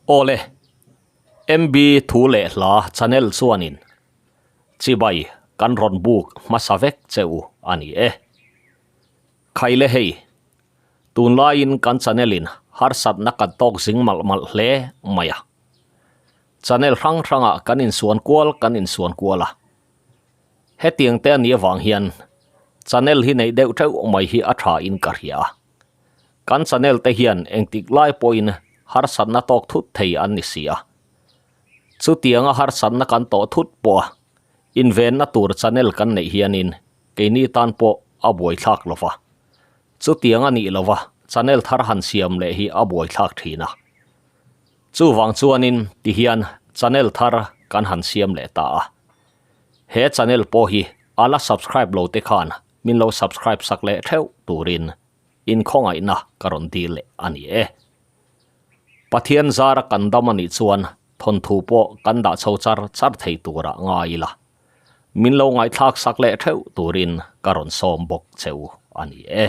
Awle, MB thu leh hla channel chuanin chibai kan rawn buk hmasa vek che u a ni e. Khaile hei, tunlaiin kan channel in harsatna kan tawk zing malh malh hle mai a. Channel hrang hrangah kan insuan kual kan insuan kual a. Hetiang te a nih avang hian channel hi neih deuh theuh mai hi a tha in ka hria a. Kan channel te hian engtik lai pawhin harsatna tawk thut thei an ni si a. Chutianga harsatna kan tawh thut pawh a invenna tur channel kan neih hianin keini tan pawh a buaithlak lo va. Chutiang a nih lova channel thar han siam leh hi a buaithlak thin a. Chuvang chuanin tihian channel thar kan han siam leh ta a. He channel pawh hi a la subscribe lo te khan min lo subscribe sak leh theuh turin inkhawngaihna ka rawn dil leh a ni e. Pathian zara kan dam a nih chuan thawnthu pawh kan dah chho char char thei turah ngai ila. Min lo ngaihthlak sak leh theuh turin ka rawn sawm bawk che u a ni e.